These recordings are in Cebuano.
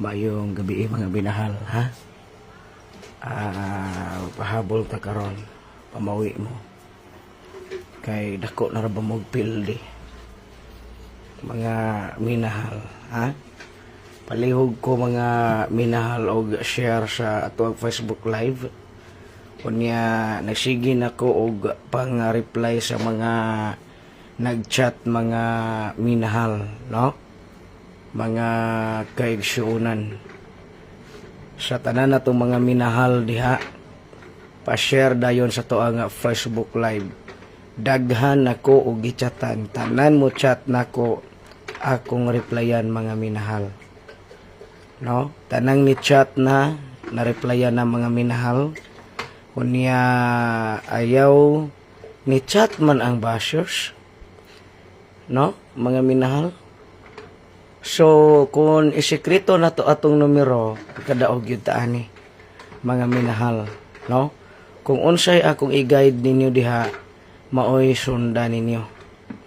Maayong gabi, mga minahal, ha? Ah, pahabol ta karon, pamawi mo. Kay dako na ra ba mo'g pildi. Mga minahal, ha? Palihog ko, mga minahal, og share sa ato ang Facebook Live. Unya nagsige na ko og pang-reply sa mga nag-chat, mga minahal, no? Mga kaigsuonan. Sa tanan natong mga minahal diha, pa-share dayon sa ato ang Facebook Live. Daghan nako og gichatan. Tanan mo chat nako, akong replyan, mga minahal. No? Tanang ni chat na na-replyan na, mga minahal. Unya ayaw ni chat man ang bashers. No? Mga minahal. So, kung isikreto na to atong numero, kadaog yun ta ani, mga minahal, no? Kung unsay akong i-guide ninyo diha, maoy sundan ninyo,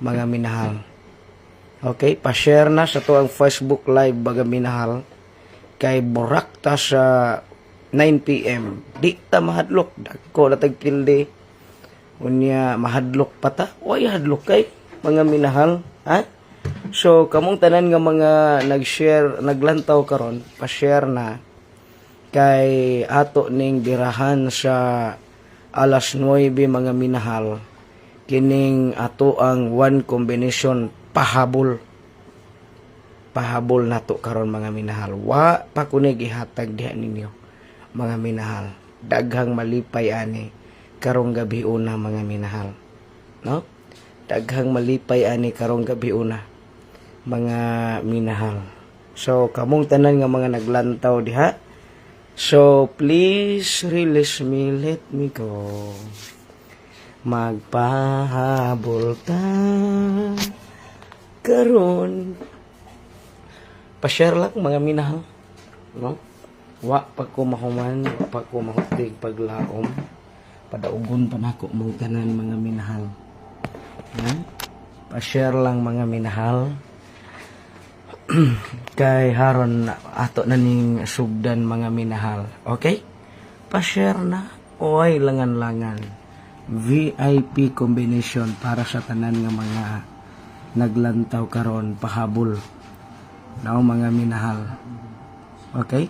mga minahal. Okay, pa-share na sa ato ang Facebook Live, mga minahal, kay burak ta sa 9 PM. Di ta mahadlok, dagko na tag pildi. Unya mahadlok pa ta. Way hadlok kay mga minahal, ha? So kamong tanan nga mga nag-share, naglantaw karon, pa-share na kay ato ning birahan sa alas 9, mga minahal, kining ato ang one combination pahabol. Pahabol nato karon, mga minahal. Wa pa ko ni gihatag diha ninyo, mga minahal. Daghang malipay ani karong gabi una, mga minahal, no? Daghang malipay ani karong gabi una, mga minahal. So kamong tanan nga mga naglantaw diha, so please release me, let me go. Magpahabol ta karon. Pa-share lang, mga minahal, no? Wa pa ko mahuman, wa pa ko mahutig paglaom. Padaugon pa nako mong tanan, mga minahal. Ha? Pa-share lang, mga minahal. Kay haron ato na ning sugdan, mga minahal. Okay? Pa-share na. Oy, langan-langan. VIP combination para sa tanan nga mga naglantaw karon, pahabol. Now, mga minahal. Okay?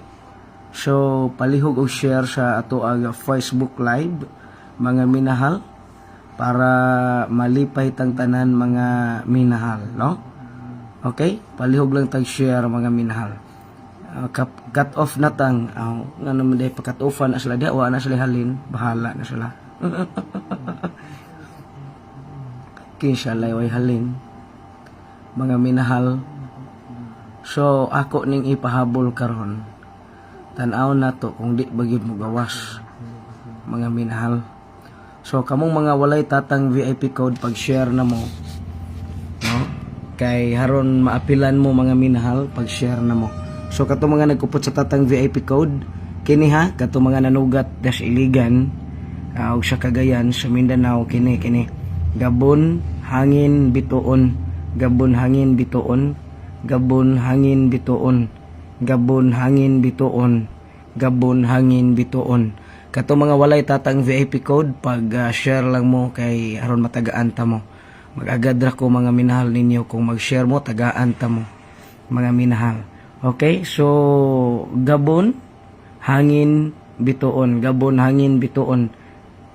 So, palihog og share sa ato ang Facebook Live, mga minahal, para malipay tang tanan, mga minahal, no? Okay? Palihog lang tag share, mga minahal. Cut off na tang nga naman day pa cut offan na sila diha, wa na sila halin, bahala na sila. Kinsa lay way halin, mga minahal. So ako ning ipahabol karon. Tan-aw na to kung di ba gyud mo gawas, mga minahal. So kamong mga walay tatang VIP code, pag-share na mo, no? Kay haron maapilan mo, mga minahal, pag-share na mo. So kato mga nagkupot sa tatang VIP code kini ha, kato mga nanugat das Iligan ug sa Cagayan, sa Mindanao, kini kini. Gabon, hangin, bituon. Gabon, hangin, bituon. Gabon, hangin, bituon. Gabon, hangin, bituon. Gabon, hangin, bituon. Kato mga walay tatang VIP code, pag share lang mo kay aron matagaan ta mo. Mag-agad ra ko, mga minahal, ninyo kung mag-share mo, tagaan ta mo, mga minahal. Okay? So gabon, hangin, bituon. Gabon, hangin, bituon.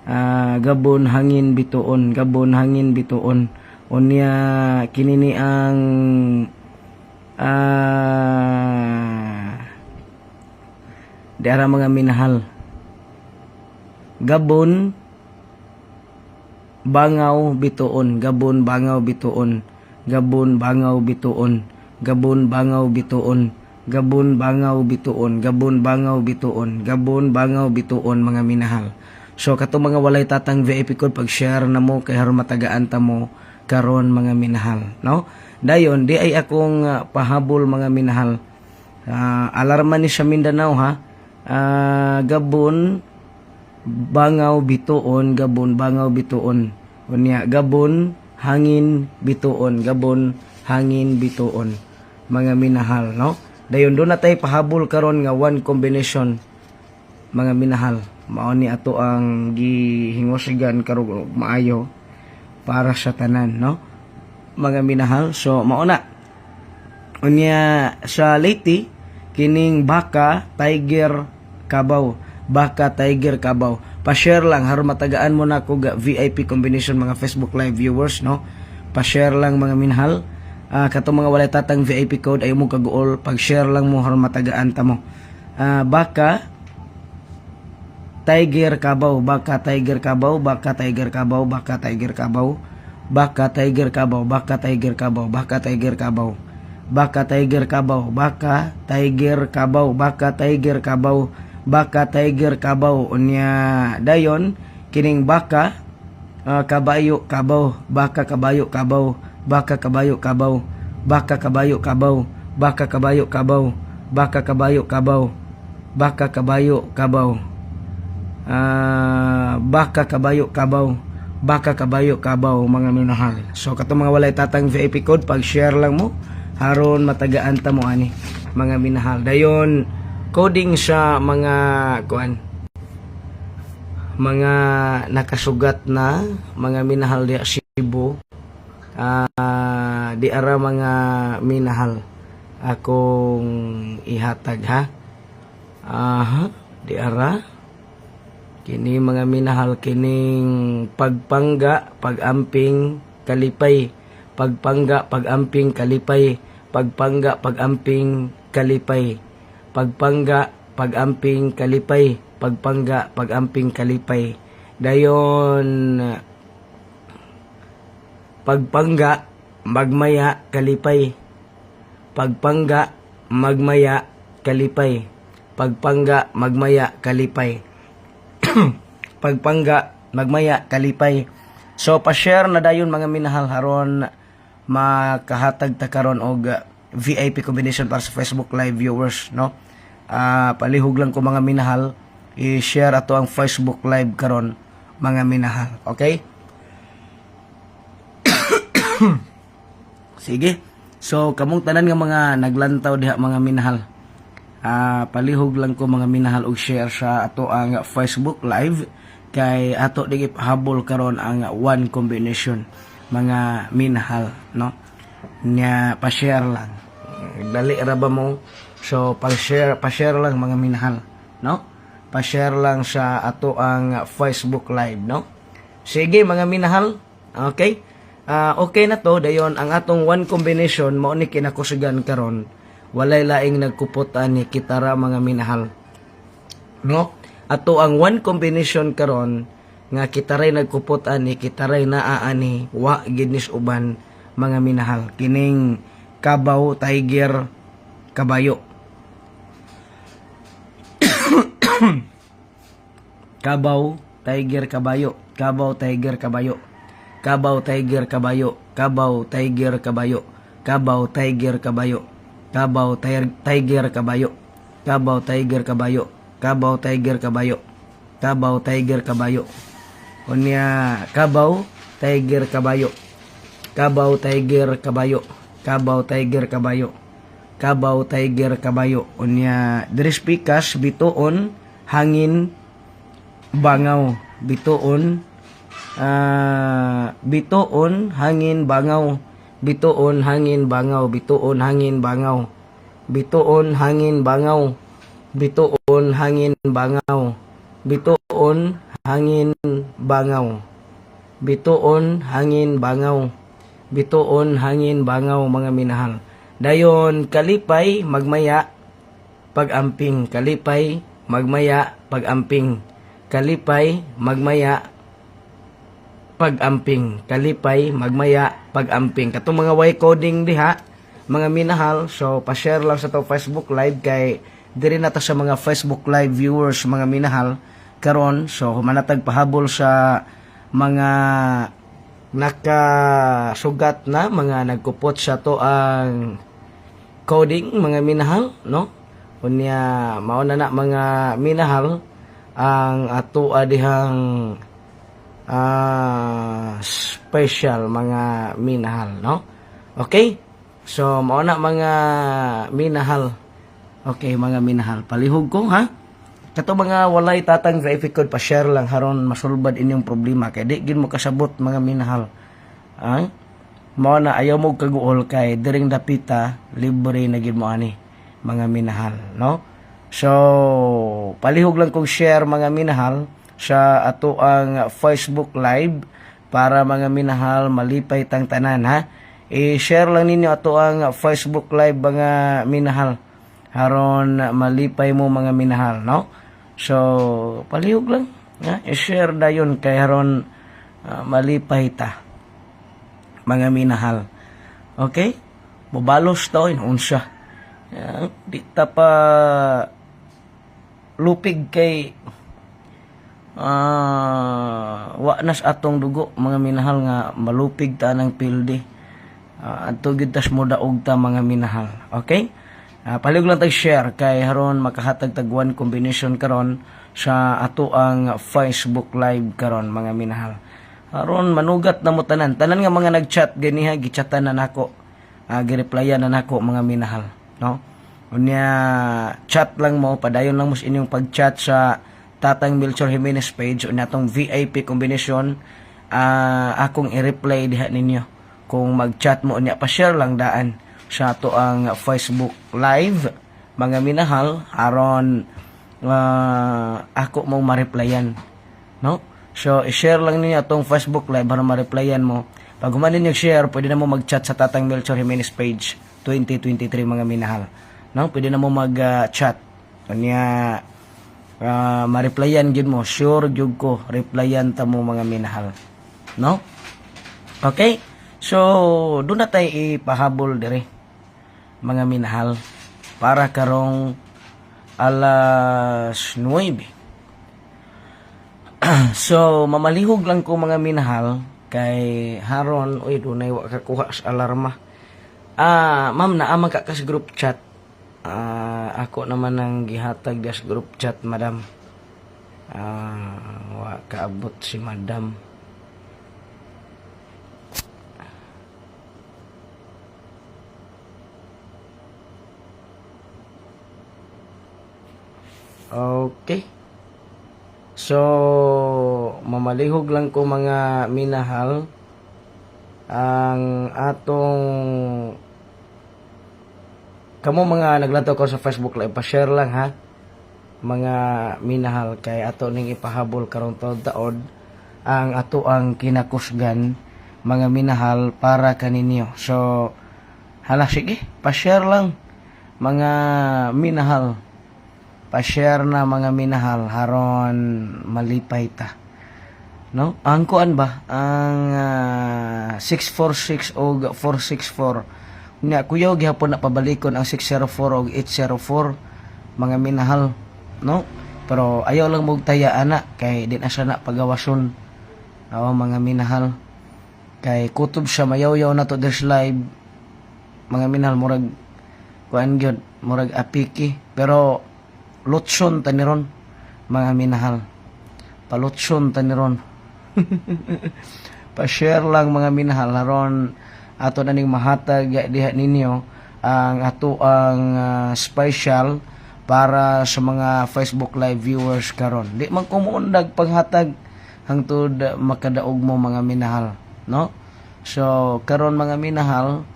Ah, gabon, hangin, bituon. Gabon, hangin, bituon. Unya kini ni ang di ara, mga minahal. Gabon, bangaw, bituon. Gabon, bangaw, bituon. Gabon, bangaw, bituon. Gabon, bangaw, bituon. Gabon, bangaw, bituon. Gabon, bangaw, bituon. Gabon, bangaw, bituon, mga minahal. So kato mga walay tatang VIP code, pag share na mo kay haron matagaan ta mo karon, mga minahal, no? Dayon di ay akong pahabol, mga minahal. Alarma ni sa Mindanao ha. Gabon, bangaw, bituon. Gabon, bangaw, bituon. Unya gabon, hangin, bituon. Gabon, hangin, bituon, mga minahal, no? Dayon duna tay pahabol karon nga one combination, mga minahal. Mao ni ato ang gihingosigan karon maayo para sa tanan, no, mga minahal. So mao na. Unya sa Leyte, kining baka, tiger, kabaw, baka, tiger, kabaw. Pa-share lang haron matagaan mo na ko ga VIP combination, mga Facebook Live viewers, no? Pa-share lang, mga minahal. Katong mga walay tatang VIP code, ay mo kaguol, pag-share lang mo haron matagaan ta mo. Baka, tiger, kabaw, baka, tiger, kabaw, baka, tiger, kabaw, baka, tiger, kabaw, baka, tiger, kabaw, baka, tiger, kabaw, baka, tiger, kabaw, baka, tiger, kabaw, baka, tiger, kabaw, baka, tiger, kabaw, baka, tiger, kabaw. Unya dayon kining baka, kabayo, kabaw, baka, kabayo, kabaw, baka, kabayo, kabaw, baka, kabayo, kabaw, baka, kabayo, kabaw, baka, kabayo, kabaw, baka, kabayo, kabaw, baka, kabayo, kabaw, baka, kabayo, kabaw, mga minahal. So katong mga walay tatang VIP code, pag share lang mo haron matagaan ta mo ani, mga minahal. Dayon coding sa mga kuan, mga nakasugat na, mga minahal, diha Cebu. Di ara, mga minahal, akong ihatag ha. Aha, di ara kini, mga minahal, kining pagpangga, pagamping, kalipay, pagpangga, pagamping, kalipay, pagpangga, pagamping, kalipay, pagpangga, pagamping, kalipay, pagpangga, pagamping, kalipay. Dayon pagpangga, magmaya, kalipay, pagpangga, magmaya, kalipay, pagpangga, magmaya, kalipay, pagpangga, magmaya, kalipay. So pa-share na dayon, mga minahal, haron makahatag ta karon og VIP combination para sa Facebook Live viewers, no? Palihog lang ko, mga minahal, i-share ato ang Facebook Live karon, mga minahal. Okay? Sige. So kamong tanan nga mga naglantaw diha, mga minahal. Palihog lang ko, mga minahal, og share sa ato ang Facebook Live kay ato di ipahabol karon ang one combination, mga minahal, no? Nya pa-share lang. Dali ra ba mo? So pa-share, pa-share lang, mga minahal, no? Pa-share lang sa ato ang Facebook Live, no? Sige, mga minahal. Okay? Okay na to. Dayon ang atong one combination mao ni kinakusigan karon. Walay laing nagkupot ani, kitara, mga minahal. No? Ato ang one combination karon nga kitaray nagkupot ani, kitaray naa ani, wa gid nis uban, mga minahal. Kining kabaw, tiger, kabayo. Kabaw, tiger, kabayo. Kabaw, tiger, kabayo. Kabaw, tiger, kabayo. Kabaw, tiger, kabayo. Kabaw, tiger, kabayo. Kabaw, tiger, kabayo. Kabaw, tiger, kabayo. Kabaw, tiger, kabayo. Kabaw, tiger, kabayo. Unya kabaw, tiger, kabayo. Kabaw, tiger, kabayo. Kabaw, tiger, kabayo. Kabaw, tiger, kabayo. Unya diri pikas, bituon, hangin, bangaw. Bituon, bituon, hangin, bangaw. Bituon, hangin, bangaw. Bituon, hangin, bangaw. Bituon, hangin, bangaw. Bituon, hangin, bangaw. Bituon, hangin, bangaw. Bituon, hangin, bangaw. Bituon, hangin, bangaw, mga minahal. Dayon kalipay, magmaya, pag-amping. Kalipay, magmaya, pag-amping. Kalipay, magmaya, pag-amping. Kalipay, magmaya, pag-amping. Katong mga way coding diha, mga minahal, so pa-share lang sa to Facebook Live kay diri na ta sa mga Facebook Live viewers, mga minahal, karon. So humanatag pahabol sa mga nakasugat na, mga nagkupot sa to ang coding, mga minahal, no? Unya mao na na, mga minahal, ang ato dihang special, mga minahal, no? Okay? So mao na, mga minahal. Okay, mga minahal, palihog ko ha. Kato mga walay Tatang VIP code, pa-share lang haron masulbad inyong problema kay di gid mo kasabot, mga minahal. Ha? Mao na ayaw mo kaguol kay diring dapita libre na gid mo ani, mga minahal, no? So, palihog lang kong share, mga minahal, sa ato ang Facebook Live para, mga minahal, malipay tang tanan ha. I-share lang ninyo ato ang Facebook Live, mga minahal, haron malipay mo, mga minahal, no? So, palihog lang ha? I-share dayon kay haron malipay ta, mga minahal. Okay, mobalos ta oy, unsa. Di ta pa lupig kay wa nas atong dugo, mga minahal, nga malupig ta ng pildi. Adto gyud tas modaog ta, mga minahal. Okay, palihog lang tag share kay haron makahatag tag one combination karon sa ato ang Facebook Live karon, mga minahal, haron manugat na mo tanan tanan nga mga nagchat ganiha. Gichatan na nako, gireplyan na nako, mga minahal, no? Unya chat lang mo, padayon lang mo sa inyong pag-chat sa Tatang Melchor Jimenez page. Unya atong VIP combination, akong i-reply diha ninyo kung mag-chat mo. Unya pa-share lang daan sa ato ang Facebook Live, mga minahal, aron ako mo ma-replyan, no? So i-share lang ninyo atong Facebook Live para ma-replyan mo. Pag human ninyo share, pwede na mo mag-chat sa Tatang Melchor Jimenez page 2023, mga minahal, no? Pwede na mo mag-chat. Unya ma-replyan gyud mo, sure gyud ko replyan ta mo, mga minahal, no? Okay, so doon na tayo ipahabol dire, mga minahal, para karong alas 9. So mamalihog lang ko, mga minahal, kay haron uy dunay wa kakuha sa alarma. Ma'am, naa man ka sa group chat. Ako naman ang gihatag sa group chat, madam. Wa kaabot si madam. Okay. So, mamalihog lang ko, mga minahal, ang atong kamo mga naglantaw ko sa Facebook Live, pa-share lang ha, mga minahal, kay ato ning ipahabol karong taod ang ato ang kinakusgan, mga minahal, para kaninyo. So hala, sige, pa-share lang, mga minahal. Pa-share na, mga minahal, haron malipay ta, no? Ang kuan ba ang 646 og 464 nya kuyaw gihapon na pabalikon ang 604 og 804, mga minahal, no? Pero ayaw lang mo taya ana kay di na siya na pagawason. Aw, mga minahal, kay kutob siya mayaw-yaw na to this live, mga minahal. Murag kuan gyud, murag apiki, pero lutson ta ni ron, mga minahal, palutson ta ni ron. Pa-share lang, mga minahal, aron ato na ning mahatag diha ninyo ang ato ang special para sa mga Facebook Live viewers karon. Di man kumuundag paghatag hangtod makadaog mo, mga minahal, no? So karon, mga minahal,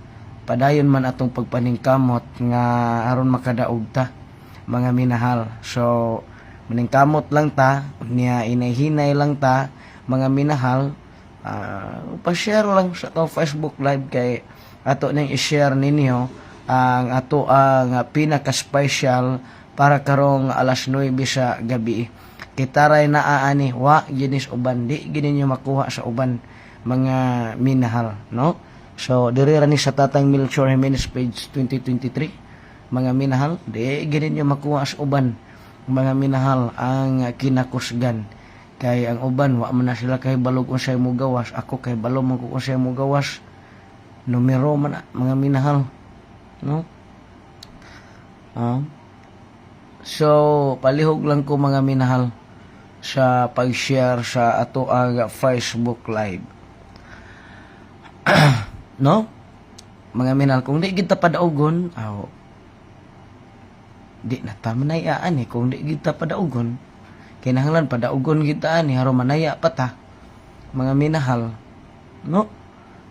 padayon man atong pagpaningkamot nga aron makadaog ta, mga minahal. So maningkamot lang ta niya, inay-hinay lang ta, mga minahal. Pa-share lang sa atong Facebook Live kay ato nang i-share ninyo ang ato ang pinaka-special para karong alas 9 sa gabi. Kitaray naa ani, wa ginis uban, di gini ninyo makuha sa uban, mga minahal, no? So diri ra ni sa Tatang Melchor Jimenez page 2023, mga minahal. Di gini ninyo makuha sa uban, mga minahal, ang kinakusgan kay ang uban wa man na sila kay balog unsay mugawas. Ako kay balo man ko unsay mugawas, numero man na, mga minahal, no? So palihog lang ko, mga minahal, sa pag-share sa ato ang Facebook Live, no, mga minahal? Kung di kita padaugon aw. Di na ta manaya ani kung di kita padaugon. Kinahanglan padaugon kita ani aron manaya pa ta, mga minahal, no?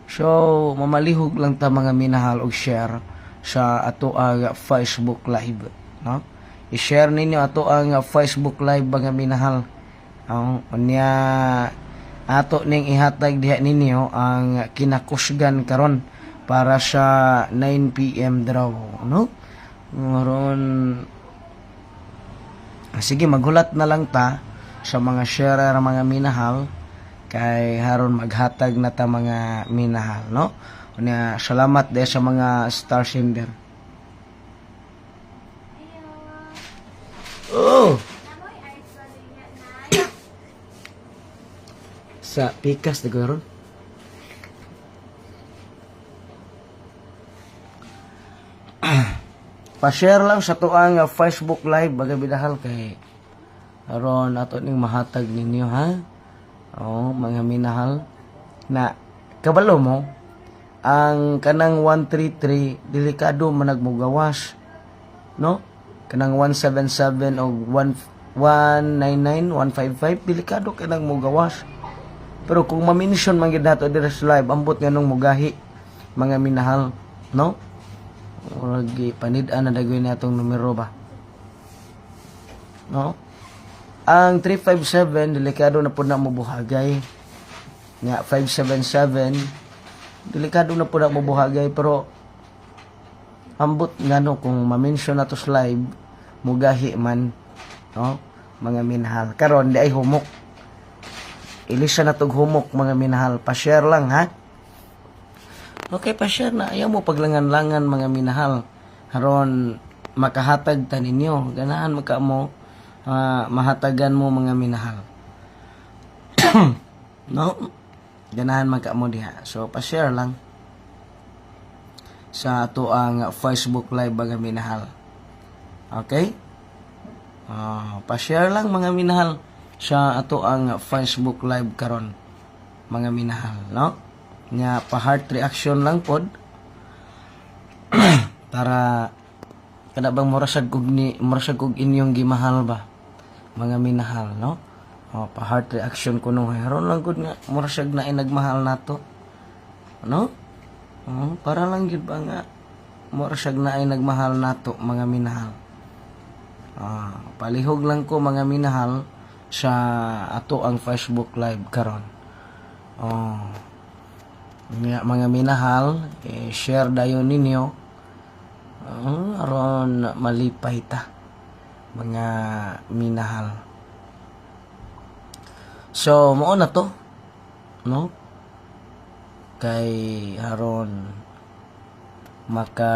So mamalihog lang ta, mga minahal, og share sa ato ang Facebook Live, no? I-share ninyo ato ang Facebook Live, mga minahal. Ang unya ato ning ihatag diha ninyo ang kinakusgan karon para sa 9 PM draw, no? Ngaron, sige, maghulat na lang ta sa mga sharer, mga minahal, kay haron maghatag na ta, mga minahal, no? Unya salamat de sa mga star sender. Oh, sa pikas na ron. Pa-share lang sa tuang Facebook Live, mga minahal, kay aron ato ning mahatag ninyo, ha. Oh, mga minahal, na kabalo mo ang kanang 133, delikado man nagmugawas, no? Kanang 177 o 1 199, 155, delikado kay nang mugawas. Pero kung ma-mention man gid nato diri sa live, ambot nganong mugahi, mga minahal, no? Murag panid-an na dagoy natong numero ba, no? Ang 357, delikado na pud na mobuhagay nga. 577, delikado na pud na mobuhagay, pero ambot ngano kung ma-mention nato sa live, mugahi man, no, mga minahal? Karon di ay humok, ilisa na tog humok, mga minahal. Pa-share lang, ha? Okay, pa-share na. Ayaw mo paglangan-langan, mga minahal, aron makahatag ta ninyo. Ganahan maka mo mahatagan mo, mga minahal, no? Ganahan man ka mo diha. So pa-share lang sa ato ang Facebook Live, mga minahal. Okay? Pa-share lang, mga minahal, sa ato ang Facebook Live karon, mga minahal, no? Nga pa heart reaction lang pod para kada bang murasag kog inyong gimahal ba, mga minahal, no? Oh, pa heart reaction kuno aron lang gud nga murasag na nagmahal nato, no? Oh, para lang gid ba nga murasag na ay nagmahal nato, mga minahal. Palihog lang ko, mga minahal, sa ato ang Facebook Live karon. Oh. Nga, mga minahal, eh, share dayon ninyo. Oh, aron malipay ta, mga minahal. So, mao na to. No? Kay aron maka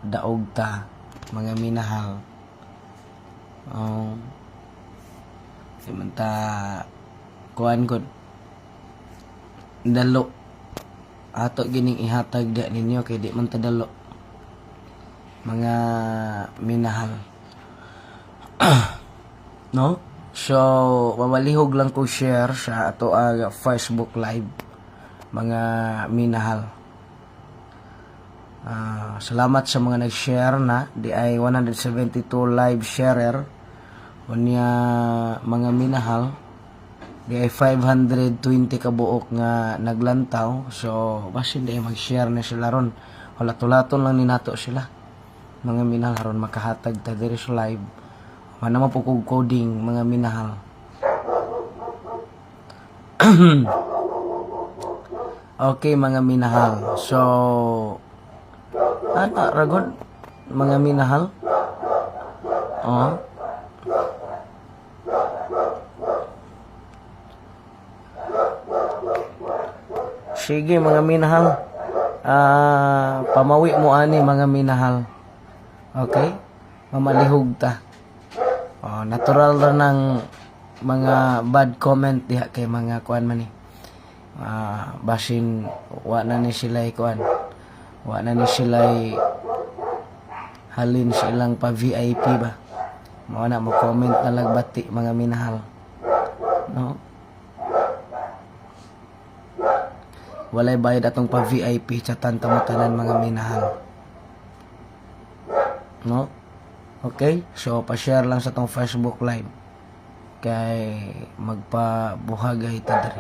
daog ta, mga minahal. Oh. Di man ta kuan gud. Dalo. Ato gining ihatag da ninyo kay di man ta dalo, mga minahal. No? So, mamalihog lang ko share sa ato ang Facebook Live, mga minahal. Salamat sa mga nag-share na. Di ay 172 live sharer. Unya, mga minahal, di ay 520 kabuok nga naglantaw. So, basin di ay mag-share na sila ron. Hulat-hulaton lang ni nato sila, mga minahal, aron makahatag ta diri sa live. Mana mo po kog coding, mga minahal. Okay, mga minahal. So, ana ragod, mga minahal. Oh. Sige, mga minahal. Pamawi mo ani, mga minahal. Okay? Mamalihog ta. Oh, natural ra ng mga bad comment diha kay mga kuan man ni. Basin wa na ni sila kuan. Wa na ni sila halin sa ilang pa VIP ba. Mao na mo comment na lang bati, mga minahal. No? Walay bayad atong pa VIP, chatan ta mo tanan, mga minahal. No? Okay? So, pa-share lang sa tong Facebook Live. Kay magpabuhagay ta diri.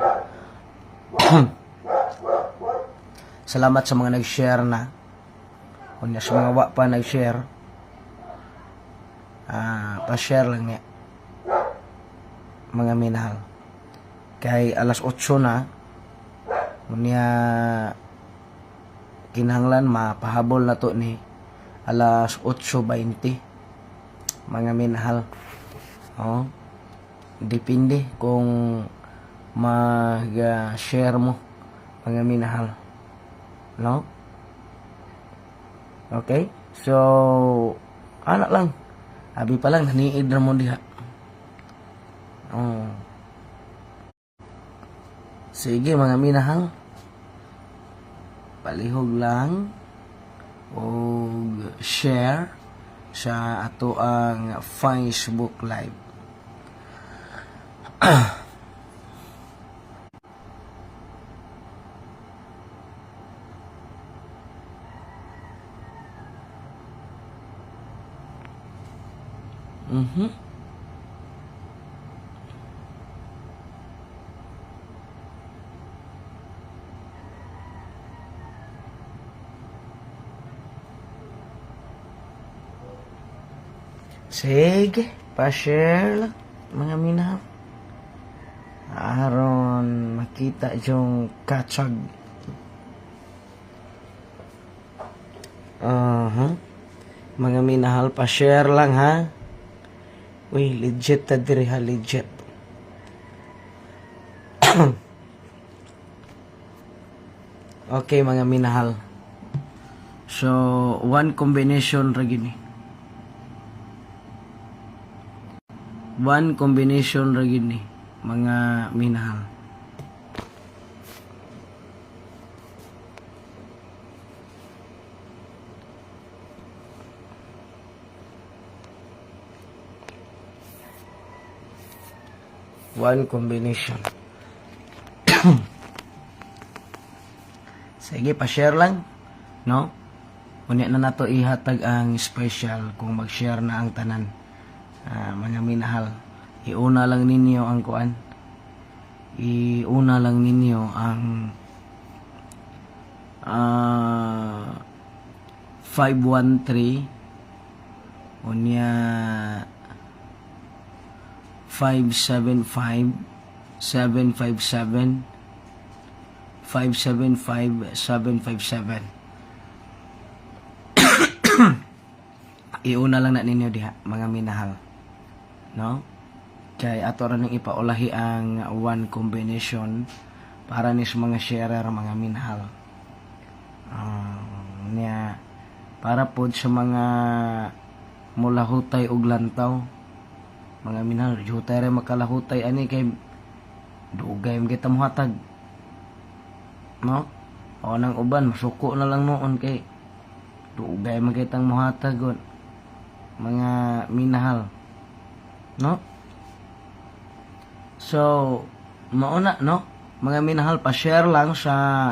Salamat sa mga nag-share na. Unya sa mga wa pa nag-share, pa-share lang niya, mga minahal. Kay alas 8 na. Unya kinahanglan mapahabol na to ni alas 8:20, mga minahal. Oh. Depende kung mag-share mo, mga minahal. No? Okay? So, ana lang. Abi pa lang, naniid ra mo diha. Oh. Sige, mga minahal. Palihog lang og share sa ato ang Facebook Live. Sige, pa-share lang, mga minahal. Aron makita yung katsag. Aha. Mga minahal, pa-share lang ha. Uy, legit ta diri ha, legit. Okay, mga minahal. So, one combination ra gini. One combination ra gini, mga minahal. One combination. Sige, pa-share lang. No? Unya na nato ihatag ang special kung mag-share na ang tanan. Ah, mga minahal. Iuna lang ninyo ang kuan. Iuna lang ninyo ang 513, unya 575 757 575 757. Iuna lang na ninyo diha, mga minahal, no? Kay ato ra ning ipaulahi ang one combination para ni sa mga sharer, mga minahal. Niya para pod sa mga mulahutay og lantaw, mga minahal. Hutay ra makalahutay ani kay dugay man kita mohatag, no? O nang uban masuko na lang noon kay dugay man kitang mohatag gon, mga minahal, no? So mauna, no, mga minahal, pa-share lang sa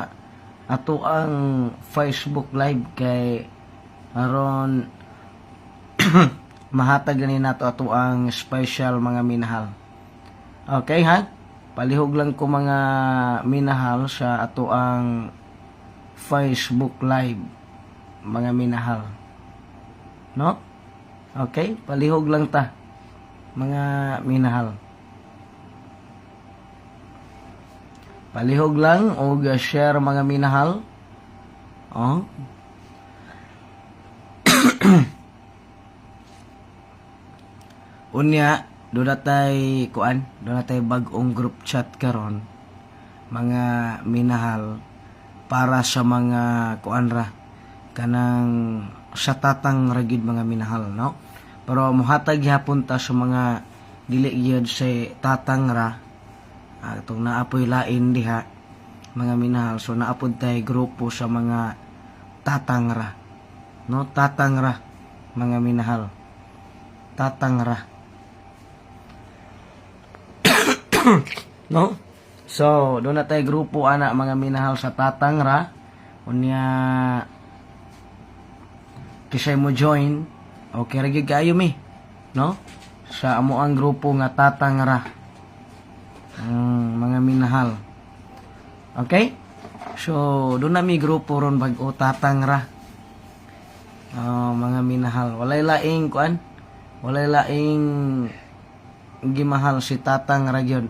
ato ang Facebook Live kay aron mahatag gani nato ato ang special, mga minahal. Okay ha, palihog lang ko, mga minahal, sa ato ang Facebook Live, mga minahal, no? Okay, palihog lang ta, mga minahal. Palihog lang og share, mga minahal. Oh. Unya, doon na tay kuan, doon na tay bag-ong group chat karon, mga minahal, para sa mga kuan ra, kanang sa tatang ra gyud, mga minahal, no? Pero muhatag gyapon ta sa mga dili gyud sa tatang ra. Atong naapoy lain diha, mga minahal. So naapod tay grupo sa mga tatang ra, no? Tatang ra, mga minahal, tatang ra, no? So doon na tay grupo ana, mga minahal, sa tatang ra. Unya kisay mo join. Okay ra gyud kaayo mi, no? Sa amo ang grupo nga Tatang Ra. Mga minahal. Okay? So, doon na mi grupo ron bag-o, Tatang Ra. Oh, mga minahal. Walay laing kuan. Walay laing gimahal si Tatang Ra gyud,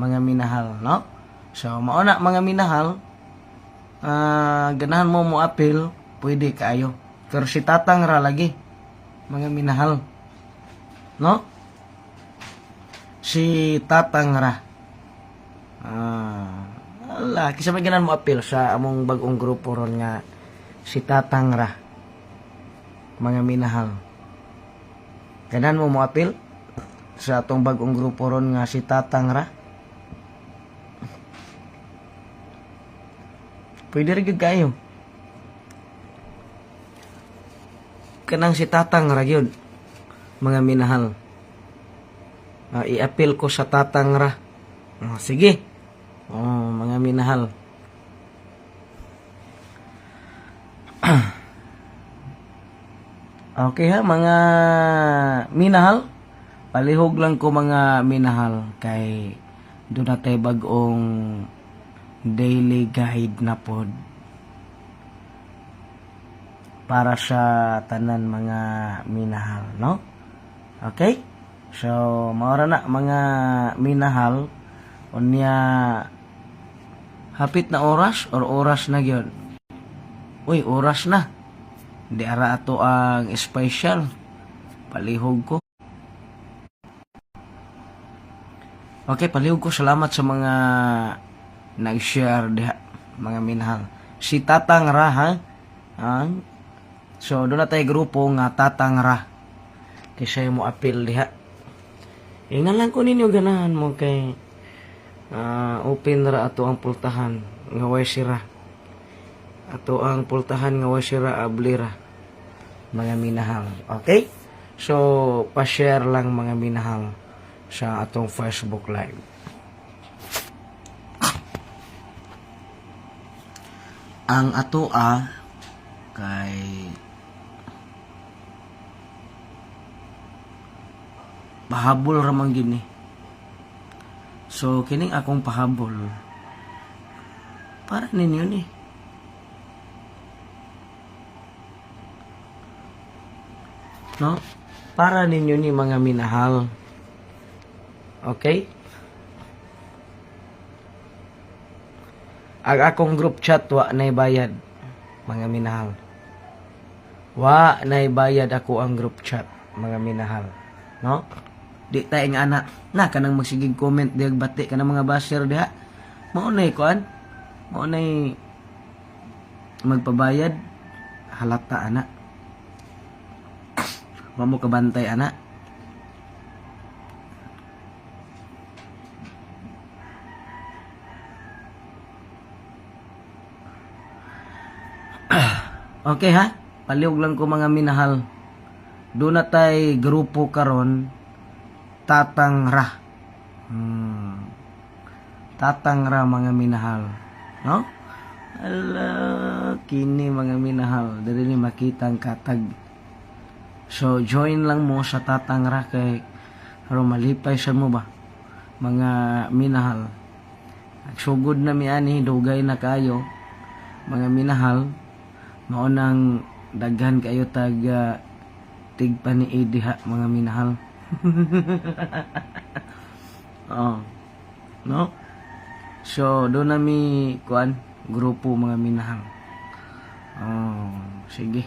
mga minahal, no? So, mao na, mga minahal, ganahan mo mo apil, pwede kaayo. Pero si Tatang Ra lagi, mga minahal. No? Si Tatang Ra. Ala, kisa may ganahan mo apil sa among bagong grupo ron nga si Tatang Ra. Mga minahal. Ganahan mo mo apil sa atong bagong grupo ron nga si Tatang Ra? Pwede rin gyud kayo. Kanang si Tatang Ra gyud, mga minahal. I-appeal ko sa Tatang Ra. Sige. Oh, mga minahal. Okay ha, mga minahal. Palihog lang ko, mga minahal, kay doon na tayo bagong daily guide na pod para sa tanan, mga minahal, no? Okay? So, maora na, mga minahal. Unya hapit na oras or oras na gyud. Uy, oras na. Di ara ato ang special. Palihog ko. Okay, palihog ko. Salamat sa mga nag-share diha, mga minahal. Si Tatang Ra, ha? Ah? So, doon na tayo grupo nga Tatang Ra. Kaysa mo apil diha. Ingnan lang ko ninyo ganahan mo kay open ra ato ang pultahan nga way sira. Ato ang pultahan nga way sira, ablira. Mga minahal. Okay? So, pa-share lang, mga minahal, sa atong Facebook Live. Ang atoa kay pahabol ra man gini. So kining akong pahabol para ninyo ni. No? Para ninyo ni, mga minahal. Okay? Ang akong group chat, wa nay bayad, mga minahal. Wa nay bayad ako ang group chat, mga minahal. No? Di tayo nga ana na kanang magsigig comment diag bati kanang mga basher diha. Mao nay kuan. Mao nay magpabayad, halata ana. Wa mo kabantay ana. Okay ha? Palihog lang ko, mga minahal. Doon na tay grupo karon, Tatang Ra. Tatang Ra, mga minahal. No? Ala, kini, mga minahal. Dili ni makita ang katag. So join lang mo sa Tatang Ra kay aron malipay sa mo ba, mga minahal. Sugod na mi ani, dugay na kayo, mga minahal. Mao nang daghan kayo tag tigpanii diha, mga minahal. Oh. No? So doon na mi kuan grupo, mga minahal. Oh, sige.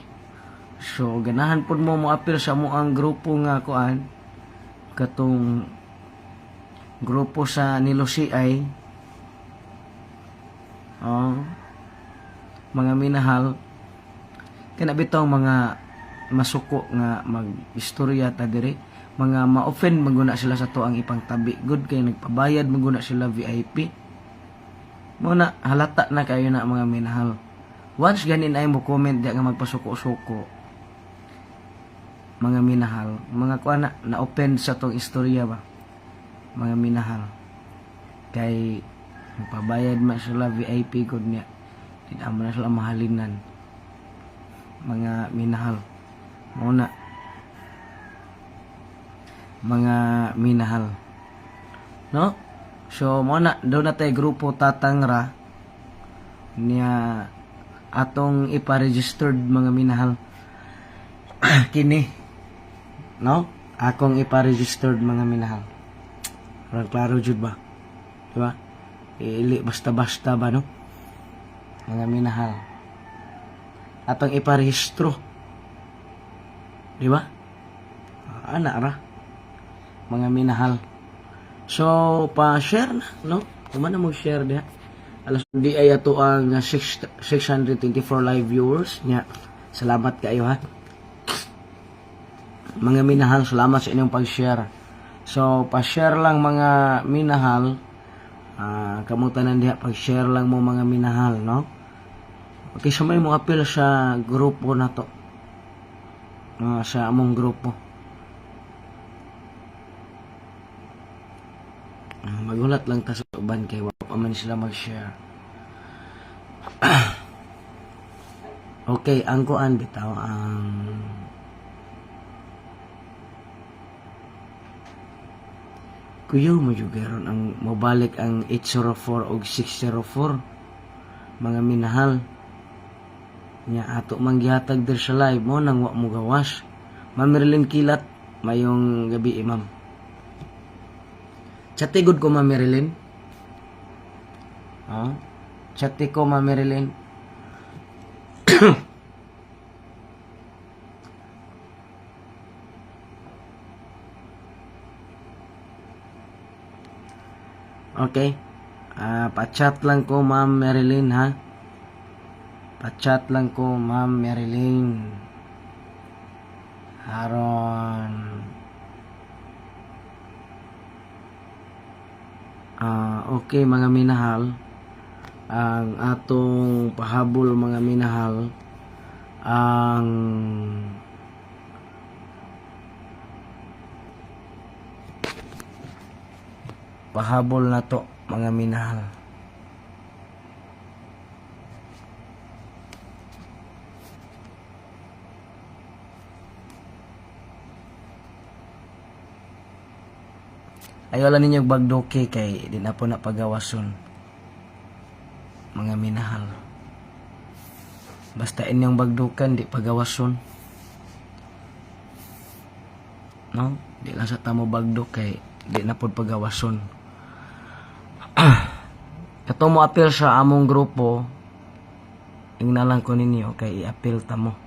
So ganahan pud mo moapil sa mo ang grupo nga kuan katong grupo sa Nilosi ay, oh, mga minahal, kana bitaw mga masuko nga mag-istorya ta diri, mga ma-offend maguna sila sa to ang ipangtabi good kay nagpabayad maguna sila VIP mo na. Halata na kayo na, mga minahal. Once ganin ay mo comment di nga magpasuko-suko, mga minahal, mga kuan na, na-offend sa tong istorya ba, mga minahal, kay nagpabayad man sila VIP good niya, di na mo na sila mahalinan, mga minahal. Mo na Mga minahal. No? So mo na do na tay grupo Tatangra niya atong ipa-registered, mga minahal, kini. No? Akong ipa-registered, mga minahal. Parang klaro jud ba? Di ba? Ili basta-basta ba, no? Mga minahal. Atong iparehistro. Di ba? Ana ra. Mga minahal. So, pa-share na, no? Kumana mo share diha. Alas di ay ato ang 6, 624 live viewers nya. Salamat kayo ha. Mga minahal, salamat sa inyong pag-share. So, pa-share lang, mga minahal. Kamo tanan diha, pag-share lang mo, mga minahal, no? Okay, so may mo apil sa grupo na to. Sa among grupo. Magulat lang ta sa uban kay wa pa man sila mag-share. Okay, ang kuan bitaw ang kuyaw mo jud karon ang mobalik ang 804 og 604, mga minahal, nya ato man gihatag dir sa live mo nang wa mo gawas. Ma'am Marilyn Kilat, mayong gabi, ma'am. Chati gud ko, Ma'am Marilyn. Ha, chati ko, Ma'am Marilyn. Okay. Pa-chat lang ko, Ma'am Marilyn, ha? Pa-chat lang ko, Ma'am Marilyn. Aron. Okay, mga minahal. Ang atong pahabol, mga minahal, ang pahabol na to, mga minahal. Ayaw lang ninyo bagdoke kay di na po na pagawason. Mga minahal. Basta inyong bagdukan, di pagawason. No? Di lang sa tamo bagdok kay di na pod pagawason. Kato mo apil sa among grupo, ingna lang ko ninyo kay i-apil ta mo.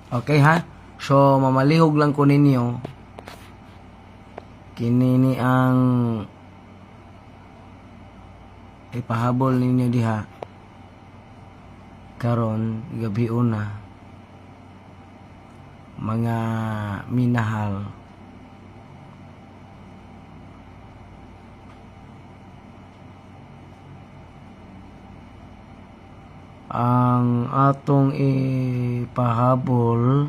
Okay ha? So mamalihog lang ko ninyo. Kini ni ang ipahabol ninyo diha karon gabi una, mga minahal. Ang atong ipahabol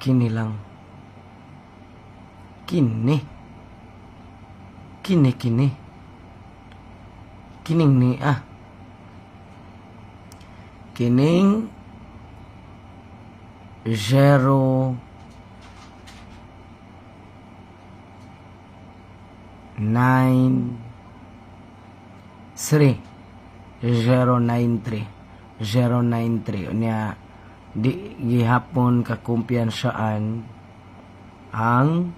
kini lang, kini kini kini kining ni kining 093, 093, 093. Unya di gihapon kakumpiyansaan ang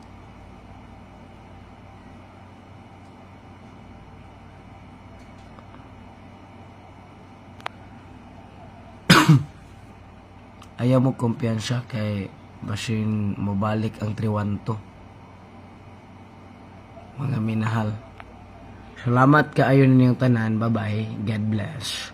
ayaw mo kumpiyansa kay basin mobalik ang 312, mga minahal. Salamat kaayo ninyong tanan. Bye bye. God bless.